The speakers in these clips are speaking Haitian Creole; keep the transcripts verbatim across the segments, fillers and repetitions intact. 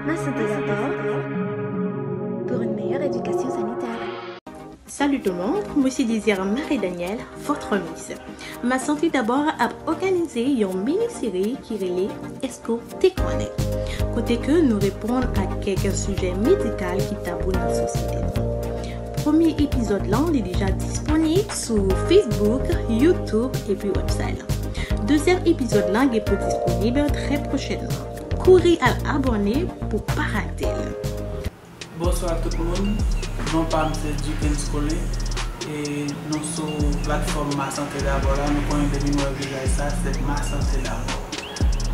Ma santé d'abord, pour une meilleure éducation sanitaire. Salut tout le monde, mwen se Désiré Marie Daniel, votre Miss. Ma Santé d'abord ap òganize yon mini seri ki rele Èske w te konnen? Kote ke nou reponn a kèk sijè medikal ki tabou nan sosyete nou. Premye epizòd lan li deja disponib sou Facebook, YouTube epi website lan. Dezyèm epizòd lan gen pou disponib trè pwochènman. Kouri al abòne pou pa rate l. Bonswa tout moun, non pa m se Duckens Colin e nou sou platfòm Ma Santé Dabò la. Nou konnen depi nou wè vizaj sa, se Ma Santé Dabò.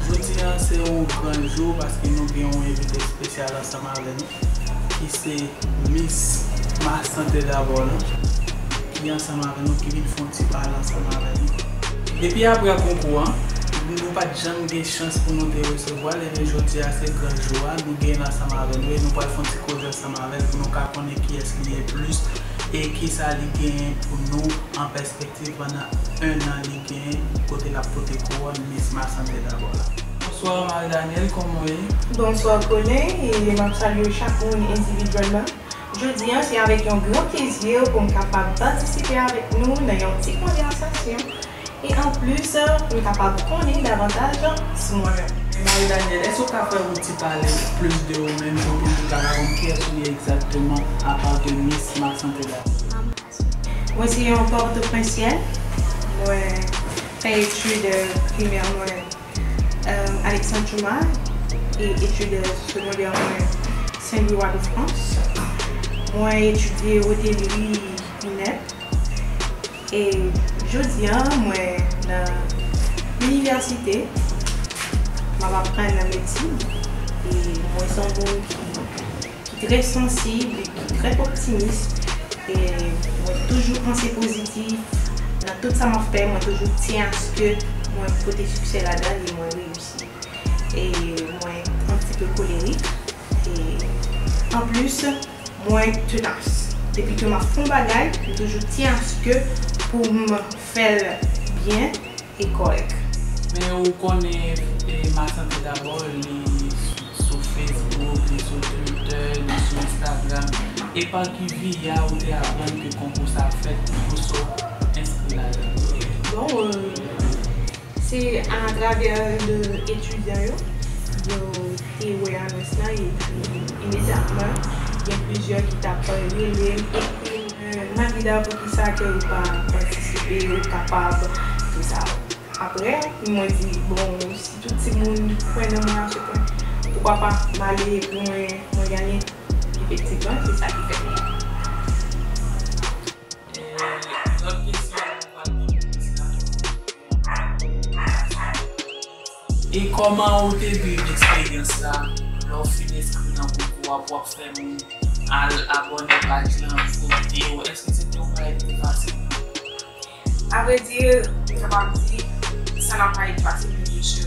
Jodi a se yon gran jou paske nou gen yon envite espesyal ansanm avè nou ki se Miss Ma Santé Dabò lan ki ansanm avè nou, ki vin fè yon ti pale ansanm avè nou. Depi apre konkou an, nou pa t janm gen chans pou nou te resevwa l, ebyen jodi a se gran jou a, nou gen l ansanm avè nou e nou pral fè yon ti koze ansanm avè l pou nou ka konnen kiyès li ye plis e kisa li genyen pou nou an pèspektiv pandan en an li genyen kote l ap pote kouwòn Miss Ma Santé Dabò la. Bonswa Marie Daniel, kòman w ye? Bonswa Colin, e m ap salye chak moun endividyèlman. Jodi a, se avèk yon gran plezi pou m kapab patisipe avèk nou nan yon ti konvèsasyon. E anplis, pou m kapab konnen davantaj sou mwen menm. Marie Daniel, èske w ka fè yon ti pale plis de ou menm tou pou nou ta ka konn kiyès ou ye egzakteman, apa de Miss Ma Santé Dabò? Mwen se yon Pòtoprensyen. Mwen fè etid primè mwen Alexandre Dumas e etid segondè mwen Saint-Louis Fort-de-France. Mwen etidye otelri INEP. E jodi a, mwen nan inivèsite, m ap aprann nan medsin. E mwen se yon moun ki, ki trè sansib, ki trè optimis. E mwen toujou panse pozitif. Nan tout sa m ap fè, mwen toujou tyen aske mwen pote siksè ladan li, mwen reyisi. E mwen yon ti pe kolerik. E anplis, mwen tenas. Depi ke m ap fè yon bagay, m toujou tyen aske pou m fè l byen e kòrèk. Men ou konnen, e, Ma Santé Dabò, li sou, sou Facebook, li sou Twitter, li sou Instagram. E pa ki via ou te aprann ke konkou sa fèt, pou sa w enskri ladan l? Bon, e, se atravè de etidyan yo, yo te wè anons lan, epi imedyatman, gen plizyè ki t ap rele m, ekri m, e, Marie Daniel, poukisa ke ou pa patisipe, ou kapab, tou sa. Apre, mwen di, bon, si tout timoun kwè nan mwen a se pwen, poukwa pa m ale pou mwen, mwen ganye? Efektivman, se sa ki fèt. E, lòt kesyon, nou pral gen plis la. E kòman ou te viv eksperyans la? Lè w fin enskri nan konkou a, w ap fè moun al abòne paj lan, vote w, èske se te yon bagay ki te fasil? Avrèdi, m kapab di, sa n ap pale pase pou mesye.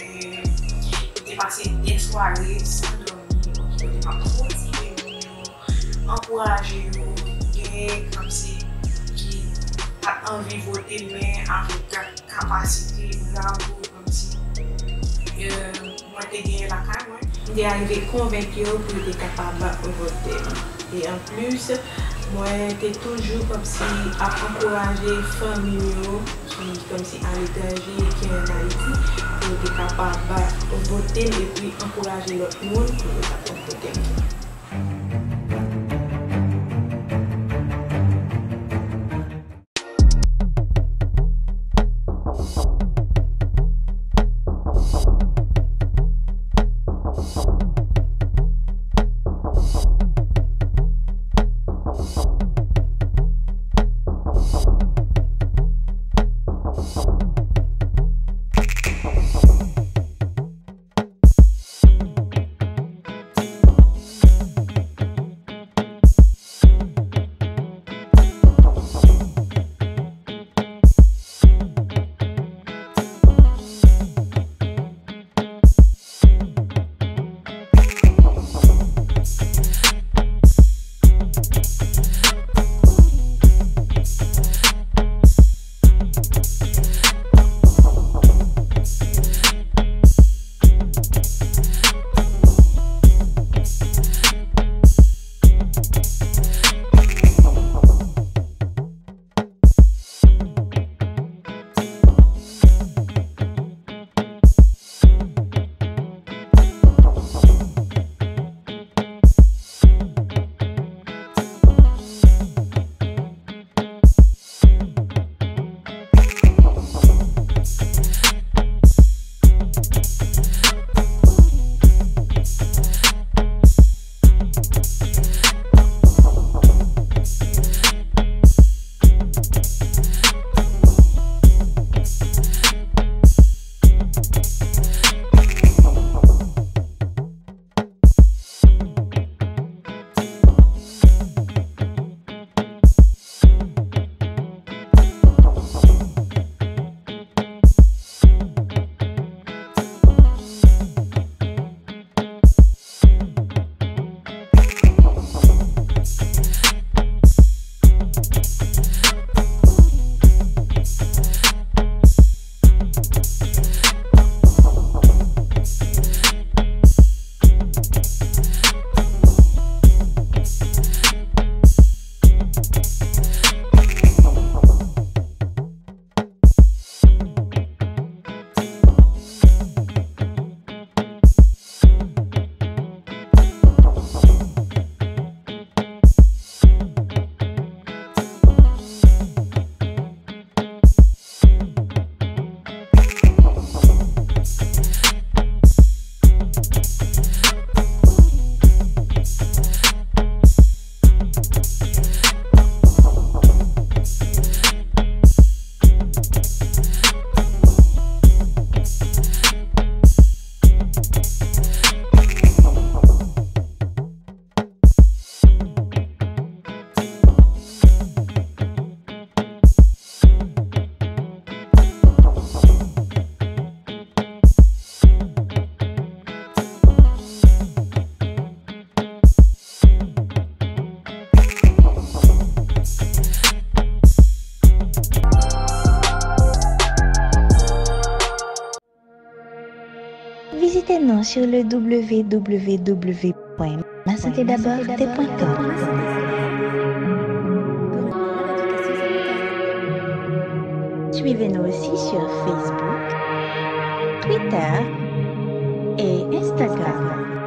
E, m te pase de sware san dòmi, kote m ap motive moun yo, ankouraje yo, gen kòmsi ki pa t anvi vote, men avèk kapasite, bravo, kòmsi, e, mwen te genyen lakay mwen. M te arive konvenk yo pou yo te kapab vote m. E anplis, mwen te toujou kòmsi ap ankouraje fanmi m yo ki kòmsi aletranje, ki ann Ayiti, pou yo te kapab vote m epi ankouraje lòt moun pou yo ta konn vote m tou. Visitez-nous sur le w w w point ma santé d'abord point com. Suivez-nous aussi sur Facebook, Twitter et Instagram.